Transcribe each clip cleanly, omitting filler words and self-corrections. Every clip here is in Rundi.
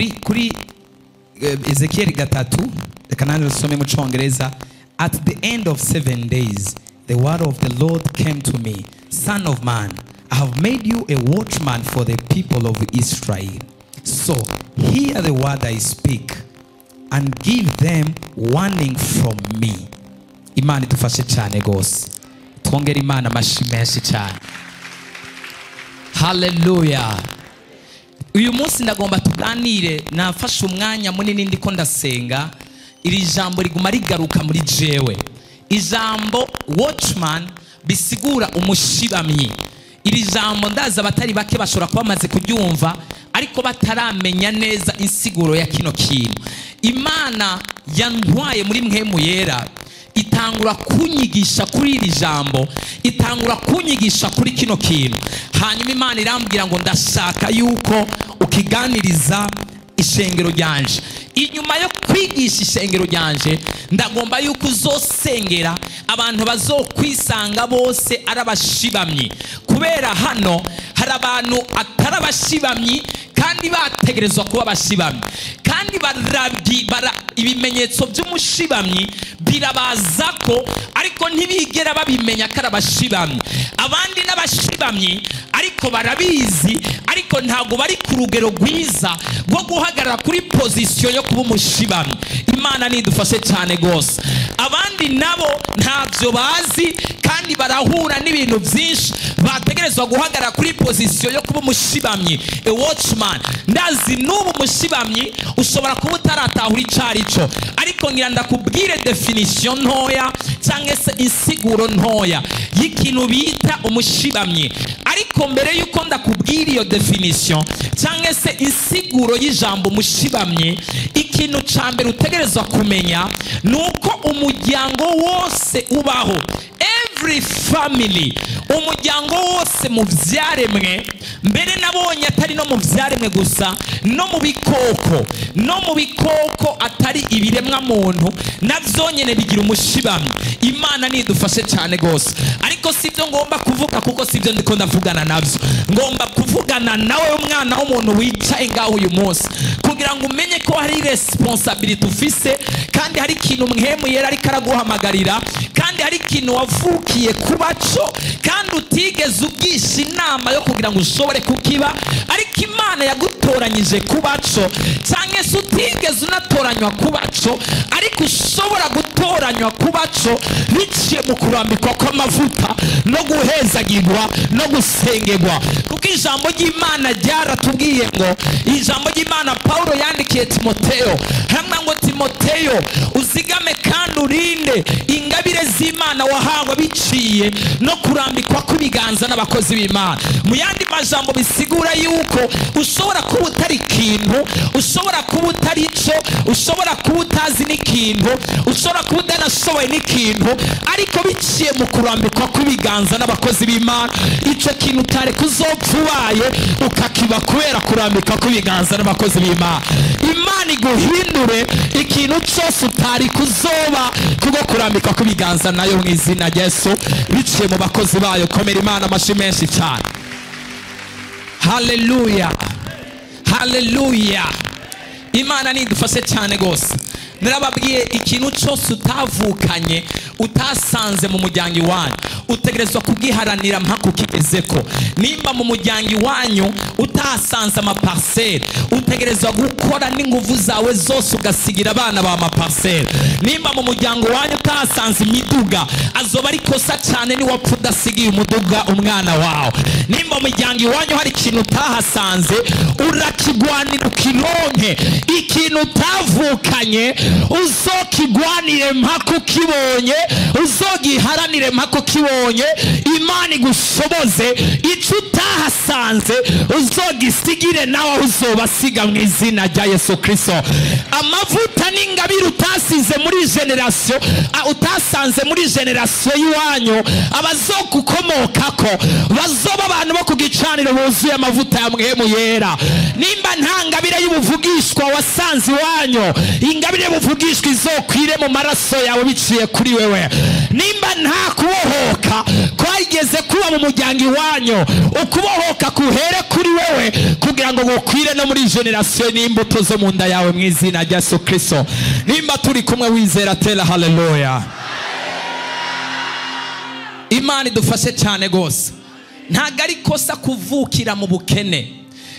Kuri Ezekiel 3, reka nanjye usome mu Congereza. At the end of 7 days the word of the Lord came to me, son of man, I have made you a watchman for the people of Israel. So hear the word I speak and give them warning from me. Imana idufashe cyane gose. Twongere Imana amashi menshi cyane. Hallelujah. Uyu munsi ndagomba tuganire, nafashe umwanya munini ndiko ndasenga, iri jambo riguma rigaruka muri jewe. Ijambo watchman bisigura umushibamyi. Iri jambo ndaza abatari bake bashobora kuba bamaze kuryumva ariko bataramenya neza insiguro ya kino kintu. Imana yantwaye muri mpwemu yera itangura kunyigisha kuri iri jambo, itangura kunyigisha kuri kino kintu. Hanyuma Imana irambwira ngo ndashaka yuko ukiganiriza ishengero ryanje. Inyuma yo kwigisha ishengero ryanje, ndagomba yuko uzosengera abantu bazokwisanga bose ari abashibamyi. Kubera hano hari abantu atari abashibamyi kandi bategerezwa kuba abashibamyi, kandi ibimenyetso by'umushibamyi birabaza ko, ariko ntibigera babimenya ko ari abashibamyi. Abandi n'abashibamyi ariko barabizi, ariko ntabwo bari ku rugero rwiza rwo guhagarara kuri position yo kuba umushibamyi. Imana nidufashe cyane gose. Abandi nabo ntabyo bazi kandi barahura n'ibintu byinshi bategerezwa guhagarara kuri position yo kuba umushibamyi, a watchman. Ndazi n'ubu umushibamyi ushobora kuba utaratahura icarico, ariko ngira ndakubwire definition ntoya cyangwa se insiguro ntoya y'ikintu bita umushibamyi. Ariko mbere yuko ndakubwira iyo definition cyangwa se insiguro y'ijambo umushibamyi, ikintu ca mbere utegerezwa kumenya nuko umuryango wose ubaho, every family, umuryango wose mu vyaremwe. Mbere nabonye atari no mu vyaremwe gusa, no mu bikoko, no mu bikoko atari ibiremwa muntu navyo nyene bigira umushibamyi. Imana nidufashe cyane gose. Ariko sivyo ngomba kuvuga, kuko sivyo ndiko ndavugana navyo. Ngomba kuvugana nawe umwana w'umuntu wicaye ngaho uyu munsi, kugira ngo umenye ko hari responsibility ufise, kandi hari ikintu mpwemu yera ariko araguhamagarira, kandi hari ikintu wavukiye kubaco kandi utigeze ugisha inama yo kugira ngo ushobore kukiba, ariko Imana yagutoranyije kubaco, cyangwa se utigeze unatoranywa kubaco, ariko ushobora gutoranywa kubaco biciye mu kurambikwa kw'amavuta no guhezagirwa no gusengerwa. Kuko ijambo ry'Imana ryaratubwiye ngo, ijambo ry'Imana Paulo yandikiye Timoteyo hamwe ngo Timoteyo uzigame kandi urinde ingabire z'Imana wahawe biciye no kurambikwa kw'ibiganza n'abakozi b'Imana. Mu yandi majambo bisigura yuko ushobora kuba utari ikintu, ushobora kuba utari ico, ushobora kuba utazi n'ikintu, ushobora kuba utanashoboye n'ikintu, ariko biciye mu kurambikwa kw'ibiganza n'abakozi b'Imana, ico kintu utari kuzopfa ubaye ukakiba kubera kurambikwa kw'ibiganza n'abakozi b'Imana. Imana iguhindure ikintu cyose utari kuzoba kubwo kurambikwa kw'ibiganza nayo mu izina rya Yesu biciye mu bakozi bayo. Komera Imana amashi menshi cyane. Hallelujah, hallelujah. Imana nidufashe cyane gose. Narababwiye ikintu cyose utavukanye, utasanze mu muryango iwanyu, utegerezwa kugiharanira mpaka ukigezeko. Nimba mu muryango iwanyu utasanze amaparcelle, utegerezwa gukora n'inguvu zawe zose ugasigira abana ba maparcelle. Nimba mu muryango wanyu utasanze imiduga, azoba ari kosa cyane ni wapfa udasigiye umuduga umwana wawe. Nimba mu muryango iwanyu hari ikintu utahasanze, urakigwanira ukironke. Ikintu utavukanye uzokigwanire mpaka ukibonye, uzogiharanire mpaka ukibonye. Imana igushoboze icyo utahasanze uzogisigire nawe uzobasiga mu izina rya Yesu Kristo. Amavuta n'ingabire utasize muri generation, utasanze muri generation y'iwanyu, abazokukomokako bazoba abantu bo kugicaniro buzuye amavuta ya mpwemu yera. Nimba nta ngabire y'ubuvugishwa wasanze iwanyu, ingabire y'ubuvugishwa izokwire mu maraso yawe biciye kuri wewe. Nimba nta kubohoka kwageze kuba mu muryango iwanyu, ukubohoka kuhere kuri wewe kugira ngo gukwire no muri generation n'imbuto zo mu nda yawe mu izina rya Yesu Kristo. Nimba turi kumwe wizera tera haleluya. Imana idufashe cyane gose. Ntago ari kosa kuvukira mu bukene,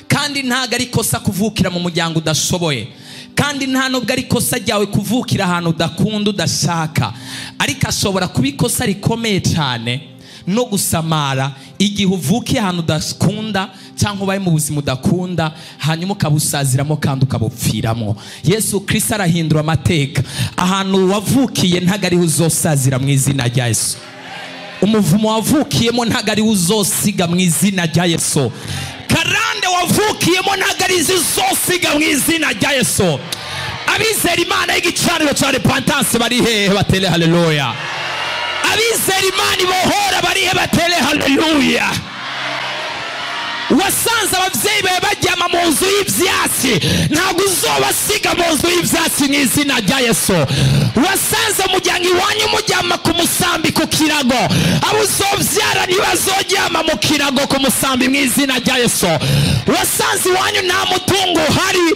kandi ntago ari kosa kuvukira mu muryango udashoboye, kandi nta nubwo ari kosa ryawe kuvukira ahantu udakunda udashaka, ariko ashobora kuba ikosa rikomeye cyane no gusamara igihe uvukiye ahantu udakunda cyangwa ubaye mu buzima udakunda, hanyuma ukabusaziramo kandi ukabupfiramo. Yesu Kristo arahindura amateka. Ahantu wavukiye ntago ariho uzosazira mu izina rya Yesu. Umuvumo wavukiyemo ntago ariho uzosiga mu izina rya Yesu. Karande wavukiyemo ntago arizo uzosiga mu izina rya Yesu. Abizera Imana y'igicaniro cya repentance bari hehe batere haleluya. Abizera Imana ibohora bari he batere haleluya. Wasanze abavyeyi bawe baryama mu nzu y'ivyatsi, ntabwo uzobasiga mu nzu y'ivyatsi mu izina rya Yesu. Wasanze umuryango iwanyu muryama ku musambi ku kirago, abo uzovyara ntibazoryama mu kirago ku musambi mu izina rya Yesu. Wasanze iwanyu nta mutungo uhari,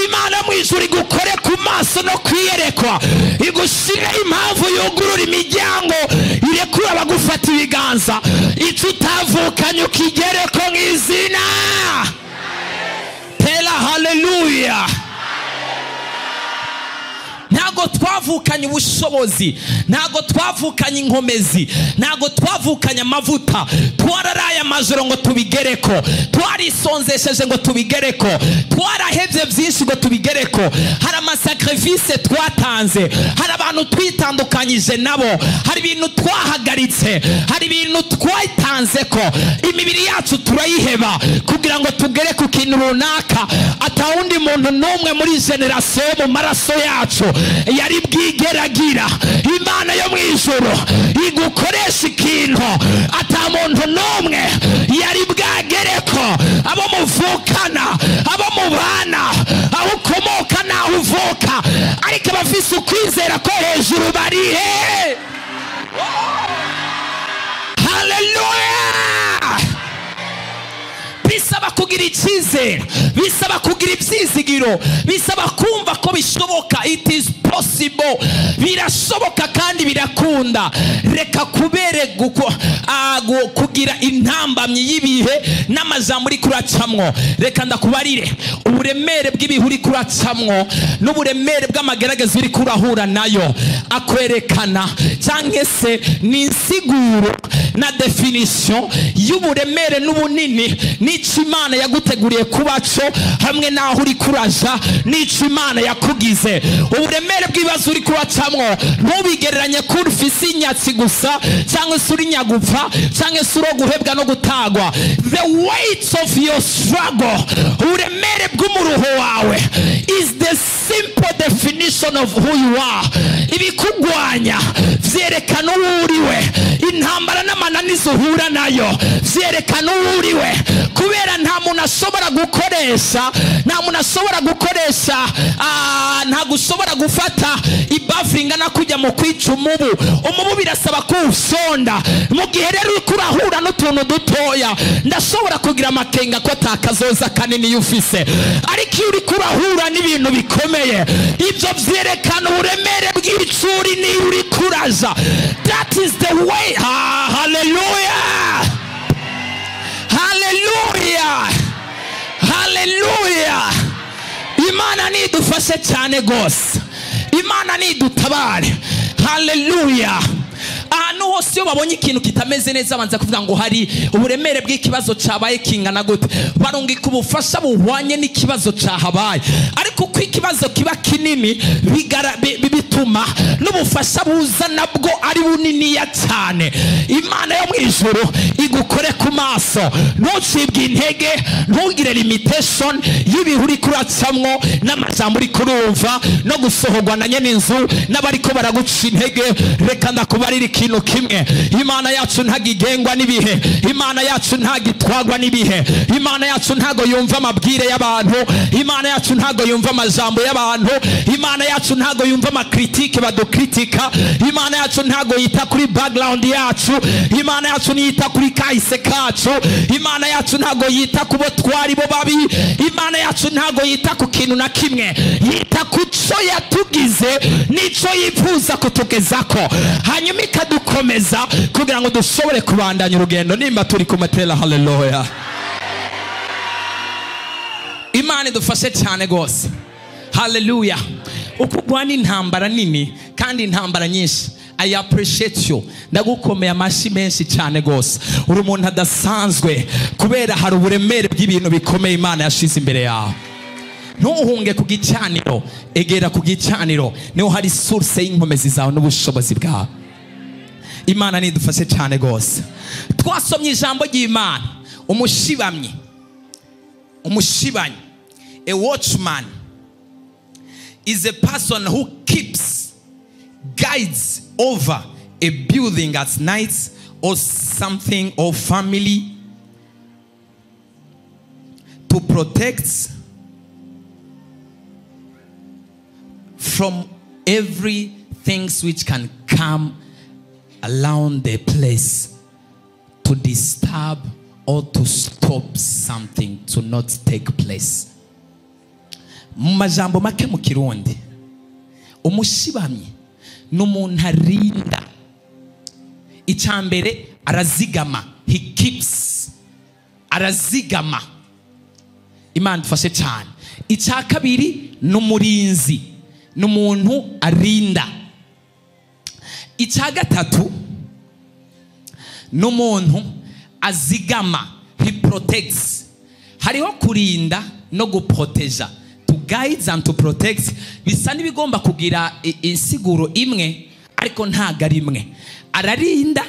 Imana mu ijuru igukore ku maso no kwiyerekwa, igushire impamvu yugurura imiryango, irekure abagufata ibiganza, ico utavukanye ukigereko mu izina. Tera haleluya. Ntago twavukanye ubushobozi, ntago twavukanye inkomezi, ntago twavukanye amavuta. Twararaye amajoro ngo tubigereko, twarisonzesheje ngo tubigereko, twarahevye byinshi ngo tubigereko. Hari amasacrifice twatanze, hari abantu twitandukanyije nabo, hari ibintu twahagaritse, hari ibintu twatanzeko. Imibiri yacu turayiheba kugira ngo tugere ku kintu runaka atawundi muntu n'umwe muri generation mu maraso yacu yari bwigeragira. Imana yo mu ijuru igukoresha ikintu ata muntu n'umwe yari bwagereko. Abo muvukana, abo mubana, aho ukomoka naho uvuka, ariko abafise ukwizera ko hejuru bari he. Haleluya. Bisaba kugira icyizere, bisaba kugira ibyizigiro, bisaba kumva ko bishoboka. It is possible, birashoboka kandi birakunda. Reka kubere kugira intambamyi y'ibihe n'amajambo uri kuracamwo. Reka ndakubarire uburemere bw'ibihe uri kuracamwo n'uburemere bw'amagerageza uri kurahura nayo akwerekana cyangwa se ni insiguro na definition y'uburemere n'ubunini n'ico Imana yaguteguriye kubaco hamwe naho uri kuraja n'ico Imana yakugize. Uburemere bw'ibibazo uri kuracamwo ntubigereranye ko ufise inyatsi gusa cyangwa se uri nyagupfa cyangwa se uri guhebwa no gutagwa. The weight of your struggle, uburemere bw'umuruho wawe is the simple definition of who you are. Ibikugwanya vyerekana uwo uriwe, intambara n'amananiza uhura nayo vyerekana uwo uriwe. Kubera nta muntu ashobora gukoresha, nta muntu ashobora gukoresha, ntago ushobora gufata ibafu ingana kujya mu kwica umubu. Umubu birasaba kuwusonda. Mu gihe rero uriko urahura n'utuntu dutoya, ndashobora kugira amakenga ko atakazoza kanini yufise, ariko iyo uriko urahura n'ibintu bikomeye, ibyo vyerekana uburemere bw'icuri niyo uriko uraja. That is the way. Hallelujah. Hallelujah. Hallelujah. Imana nidufashe cyane gose. Imana nidutabare. Hallelujah. Ahantu hose iyo babonye ikintu kitameze neza banza kuvuga ngo hari uburemere bw'ikibazo cyabaye kingana gute, barungika ubufasha buhwanye n'ikibazo cyahabaye. Ariko uko ikibazo kiba kinini bituma n'ubufasha buza nabwo ari buniniya cyane. Imana yo mu ijuru igukore ku maso, ntucibwe intege, ntugire limitation y'ibihe uri kuracamwo n'amajambo uri kurumva no gusohorwa na nyene inzu n'abariko baraguca intege. Reka ndakubarira ikintu kimwe, Imana yacu ntagigengwa n'ibihe, Imana yacu ntagitwagwa n'ibihe, Imana yacu ntago yumva amabwire y'abantu, Imana yacu ntago yumva amajambo y'abantu, Imana yacu ntago yumva amakritike badukritika. idukritika. Imana yacu ntago yita kuri background yacu. Imana yacu ntiyita kuri kahise kacu. Imana yacu ntago yita ku bo twari bo babi. Imana yacu ntago yita ku kintu na kimwe, yita ku cyo yatugize n'icyo yifuza kutugezako, hanyuma ikadukomeza kugira ngo dushobore kubandanya urugendo. Nimba turi kumatera haleluya. Imana idufashe cyane gose. Haleluya. Uko ugwana intambara nini kandi intambara nyinshi, I appreciate you. Ndagukomeye amashi menshi cyane gose. Uri umuntu adasanzwe kubera hari uburemere bw'ibintu bikomeye Imana yashize imbere yawe. Ntuhunge ku gicaniro, egera ku gicaniro, niho hari source y'inkomezi zawe n'ubushobozi bwawe. Imana nidufashe cyane gose. Twasomye ijambo ry'Imana. Umushibamyi, umushibanyi, a watchman is a person who keeps, guides over a building at night or something or family to protect from everything which can come around the place to disturb or to stop something to not take place. Mu majambo make mu Kirundi, umushibamyi n'umuntu arinda. Icambere arazigama, he keeps, arazigama. Imana idufashe cyane. Icya kabiri n'umurinzi, n'umuntu arinda. Icya gatatu n'umuntu azigama, he protects. Hariho kurinda no guproteja, to guide and to protect, bisa n'ibigomba kugira insiguro imwe ariko ntago ari imwe. Ararinda,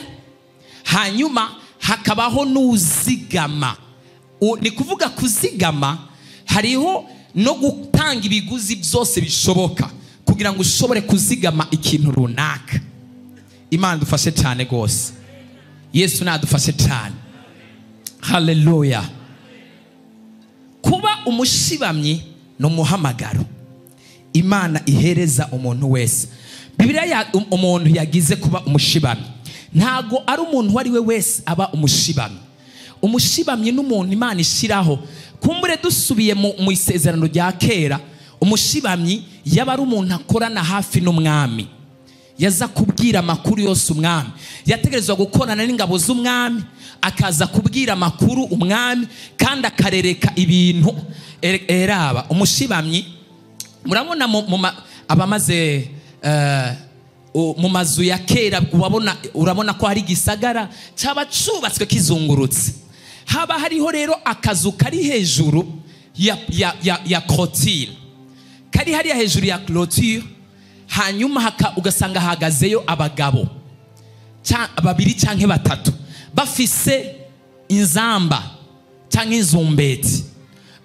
hanyuma hakabaho n'uzigama. Ni kuvuga kuzigama, hariho no gutanga ibiguzi byose bishoboka kugira ngo ushobore kuzigama ikintu runaka. Imana dufashe cyane gose. Yesu nadufashe cyane. Haleluya. Kuba umushibamyi no muhamagaro Imana ihereza umuntu wese. Bibiliya umuntu yagize kuba umushibamyi, ntago ari umuntu wari we wese aba umushibamyi. Umushibamyi n'umuntu Imana ishiraho. Kumbure dusubiye mu isezerano rya kera, umushibamyi yaba ari umuntu akorana hafi n'umwami. Yaza kubwira amakuru yose umwami. Yategerezwa gukorana n'ingabo z'umwami, akaza kubwira amakuru umwami kandi akarereka ibintu. Eraba umushibamyi, murabona abamaze mu mazu ya kera, urabona ko hari igisagara cyaba cubatswe kizungurutse. Haba hariho rero akazu kari hejuru ya clôture, kari hariya hejuru ya clôture, hanyuma ugasanga hahagazeyo abagabo babiri canke batatu bafise inzamba canke inzumbeti,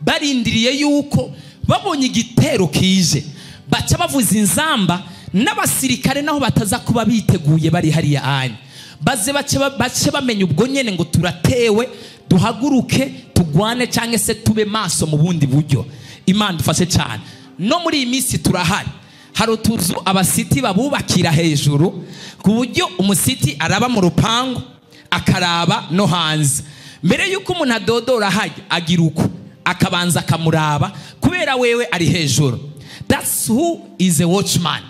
barindiriye yuko babonye igitero kije baca bavuza inzamba, n'abasirikare naho bataza kuba biteguye bari hariya anya, baze bace bamenya ubwo nyene ngo turatewe, duhaguruke tugwane canke se tube maso mu bundi buryo. Imana dufashe cyane. No muri iyi minsi turahari, hari utuzu abasiti babubakira hejuru ku buryo umusiti araba mu rupangu akaraba no hanze. Mbere yuko umuntu adodora hajya agira uko akabanza akamuraba kubera wewe ari hejuru. That's who is a watchman.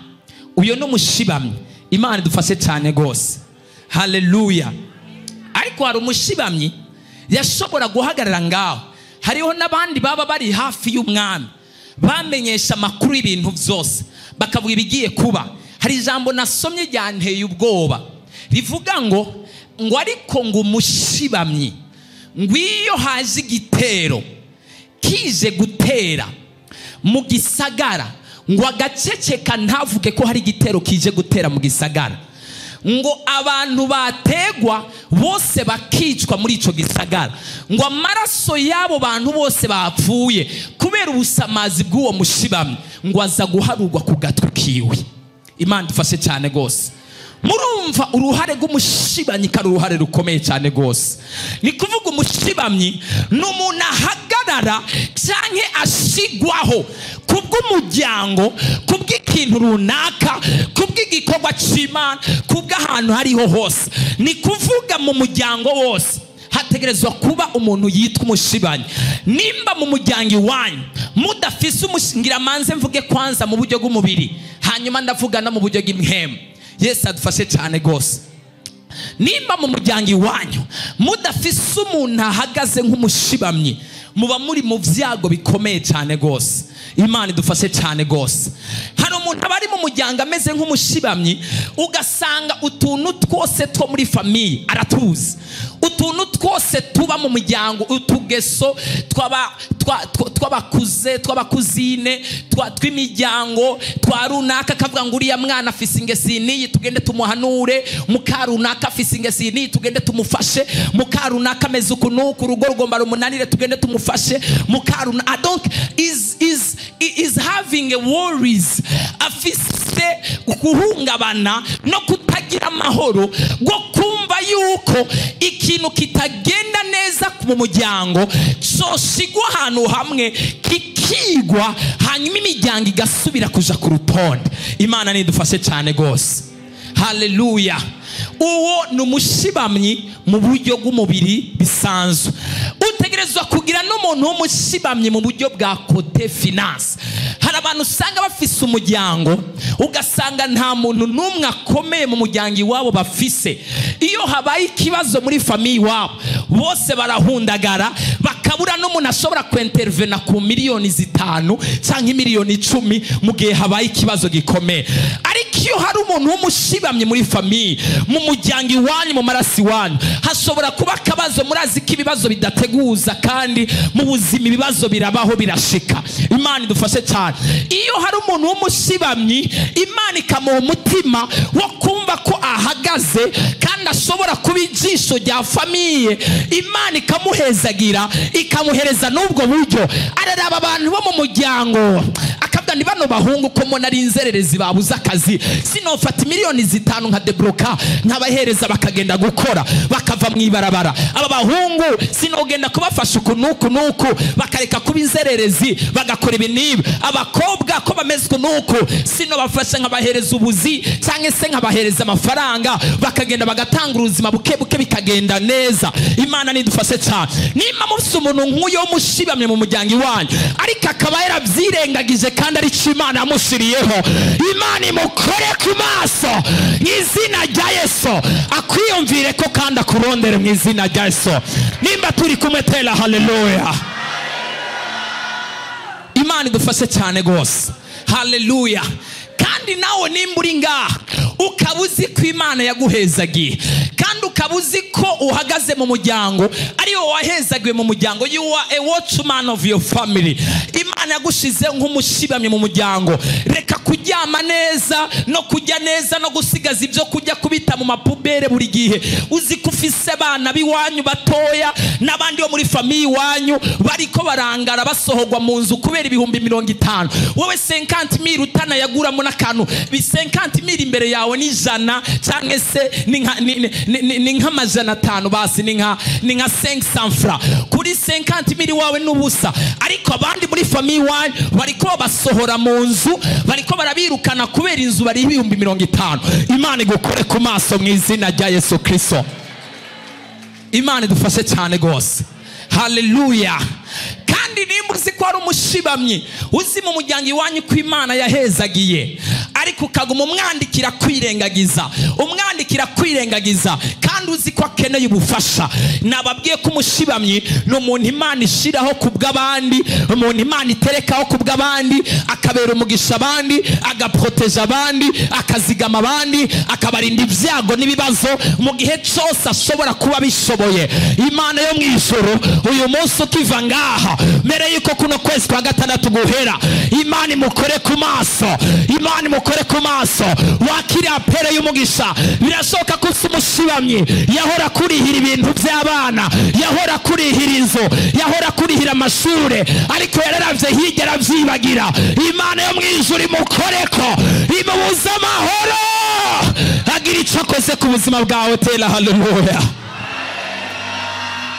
Uyo no mushibamyi. Imana dufashe cyane gose. Haleluya. Ariko hari umushibamyi yashobora guhagarara ngaho. Hariho n'abandi baba bari hafi y'umwami bamenyesha amakuru y'ibintu byose, bakavuga ibigiye kuba. Hari ijambo nasomye ryanteye ubwoba rivuga ngo ariko ngo umushibamyi ngwiyo haje igitero kije gutera mu gisagara, ngo agaceceka ntavuge ko hari igitero kije gutera mu gisagara, ngo abantu bategwa bose bakicwa muri ico gisagara, ngo amaraso y'abo bantu bose bapfuye kubera ubusamazi bw'uwo mushibamyi ngo aza guharurwa ku gatwe kiwe. Imana idufashe cyane gose. Murumva uruhare rw'umushibanyi kari uruhare rukomeye cyane gose. Ni kuvuga umushibamyi ni umuntu ahagarara canke ashigwaho kubw'umuryango, kubw'ikintu runaka, kubw'igikorwa cy'Imana, kubw'ahantu hariho hose. Ni kuvuga mu muryango wose hategerezwa kuba umuntu yitwa umushibanyi. Nimba mu muryango iwanyu mudafise umushingira, manze mvuge kwanza mu buryo bw'umubiri, hanyuma ndavuga no mu buryo bw'impemu. Yesu adufashe cyane gose. Nimba mu muryango iwanyu mudafise umuntu ahagaze nk'umushibamyi, muba muri mu vyago bikomeye cyane gose. Imana idufashe cyane gose. Hari umuntu aba ari mu muryango ameze nk'umushibamyi, ugasanga utuntu twose two muri famille aratuzi, utuntu twose tuba mu muryango, utugeso tw'abakuze, tw'abakuzine, tw'imiryango, twa runaka, akavuga ngo uriya mwana afise ingeso niyi, tugende tumuhanure, muka runaka afise ingeso niyi, tugende tumufashe, muka runaka ameze uku n'uku, urugo rugomba rumunanire, tugende tumufashe, muka runaka. Donc is having a worries, afise guhungabana no kutagira amahoro, go kumva yuko ikintu kitagenda neza mu muryango coshigwa ahantu hamwe kikigwa, hanyuma imiryango igasubira kuja ku rutonde. Imana nidufashe cyane gose. Haleluya. Uwo ni umushibamyi mu buryo bw'umubiri bisanzwe. Utegerezwa kugira n'umuntu w'umushibamyi mu buryo bwa côté finance. Hari abantu usanga bafise umuryango, ugasanga nta muntu n'umwe akomeye mu muryango iwabo bafise. Iyo habaye ikibazo muri famille iwabo, bose barahundagara, bakabura n'umuntu ashobora kwintervena ku miliyoni 5 canke miliyoni 10 mu gihe habaye ikibazo gikomeye. Ariko iyo hari umuntu w'umushibamyi muri famille, mu muryango iwanyu, mu marasi iwanyu, hashobora kuba akabazo. Murazi ko ibibazo bidateguza, kandi mu buzima ibibazo birabaho, birashika. Imana idufashe cyane. Iyo hari umuntu w'umushibamyi, Imana ikamuha umutima wo kumva ko ahagaze kandi ashobora kuba ijisho rya famille, Imana ikamuhezagira, ikamuhereza n'ubwo buryo. Araraba abantu bo mu muryango akavuga, ni bano bahungu ko mbona ari inzererezi babuze akazi, sinofata miliyoni 5 nka debloka nkabahereza bakagenda gukora bakava mu ibarabara. Aba bahungu sinogenda kubafasha uku nuku nuku, bakareka kuba inzererezi bagakora ibi n'ibi. Abakobwa ko bameze uku nuku, sinobafasha nkabahereza ubuzi cyangwa se nkabahereza amafaranga bakagenda bagatanga ubuzima buke buke bikagenda neza. Imana nidufashe cyane. Nimba mufise umuntu nk'uyo w'umushibamye mu muryango iwanyu, ariko akaba yarabyirengagije kandi ari cyo Imana yamushiriyeho, Imana imukore ku maso mu izina rya Yesu, akwiyumvire ko kandi akurondere mu izina rya Yesu. Nimba turi kumwe tera haleluya. Imana idufashe cyane gose. Haleluya. Kandi nawe nimba uri ngaha ukaba uzi ko Imana yaguhezagiye, kandi ukaba uzi ko uhagaze mu muryango ariwo wahezagiwe mu muryango, you are a watchman of your family, Imana yagushize nk'umushibamyi mu muryango. Reka kuryama neza no kujya neza no gusigaza ibyo kujya kubita mu mapubere buri gihe. Uzi ko ufise abana b'iwanyu batoya n'abandi bo muri famille iwanyu bariko barangara basohogwa mu nzu kubera 50,000, wowe 50,000 utanayaguramo n'akantu. Bi 50,000 imbere yawe ni 100 cyangwa se ni nka 500, basi ni nka 500 francs. Kuri 50,000 wawe n'ubusa, ariko abandi muri famille iwanyu bariko basohora mu nzu, bariko barabirukana kubera inzu bari 50,000. Imana igukore ku maso mu izina rya Yesu Kristo. Imana idufashe cyane gose. Haleluya. Kandi nimba uzi ko ari umushibamyi, uzi mu muryango iwanyu ko Imana yahezagiye, ariko ukaguma umwandikira kwirengagiza, umwandikira kwirengagiza, kandi uzi ko akeneye ubufasha. Nababwiye ko umushibamyi ni umuntu Imana ishiraho kubw'abandi, umuntu Imana iterekaho kubw'abandi, akabera umugisha abandi, agaproteja abandi, akazigama abandi, akabarinda ibyago n'ibibazo mu gihe cyose ashobora kuba bishoboye. Imana yo mu ijuru uyu munsi ukiva ngaha, mbere yuko kuno kwezi kwa 6 guhera, Imana imukore ku maso, Imana imukore ku maso, wakira apere y'umugisha. Birashoboka ko umushibamyi yahora kurihira ibintu by'abana, yahora kurihira inzu, yahora kurihira amashure, ariko yararavye hirya aravyibagira. Imana yo mu ijuru imukoreko, imubuze amahoro, agira icyo akoze ku buzima bwawe. Tera haleluya.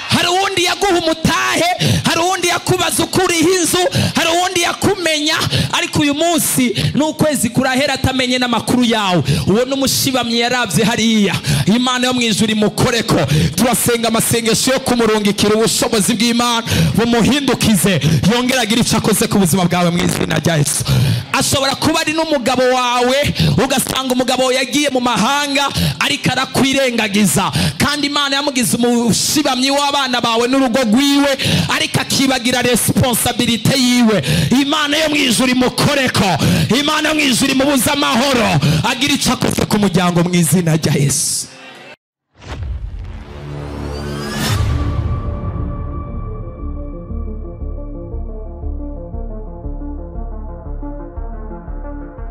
Hari uwundi uwundi yaguha umutahe, hari uwundi yakubaza ukuriho inzu, hari uwundi yakumenya, ariko uyu munsi n'ukwezi kurahera atamenye n'amakuru yawe. Uwo n'umushibamyi yaravye hariya. Imana yo mu ijuru imukoreko. Turasenga amasengesho yo kumurungikira ubushobozi bw'Imana bumuhindukize, yongere agire ico akoze ku buzima bwawe mu izina rya Yesu. Ashobora kuba ari n'umugabo wawe, ugasanga umugabo yagiye mu mahanga ariko arakwirengagiza, kandi Imana yamugize umushibamyi w'abana bawe n'urugo rwiwe, ariko akibagira responsabilité yiwe. Imana yo mu ijuru imukoreko, Imana yo mu ijuru imubuze amahoro, agira ico akoze ku muryango mu izina rya Yesu.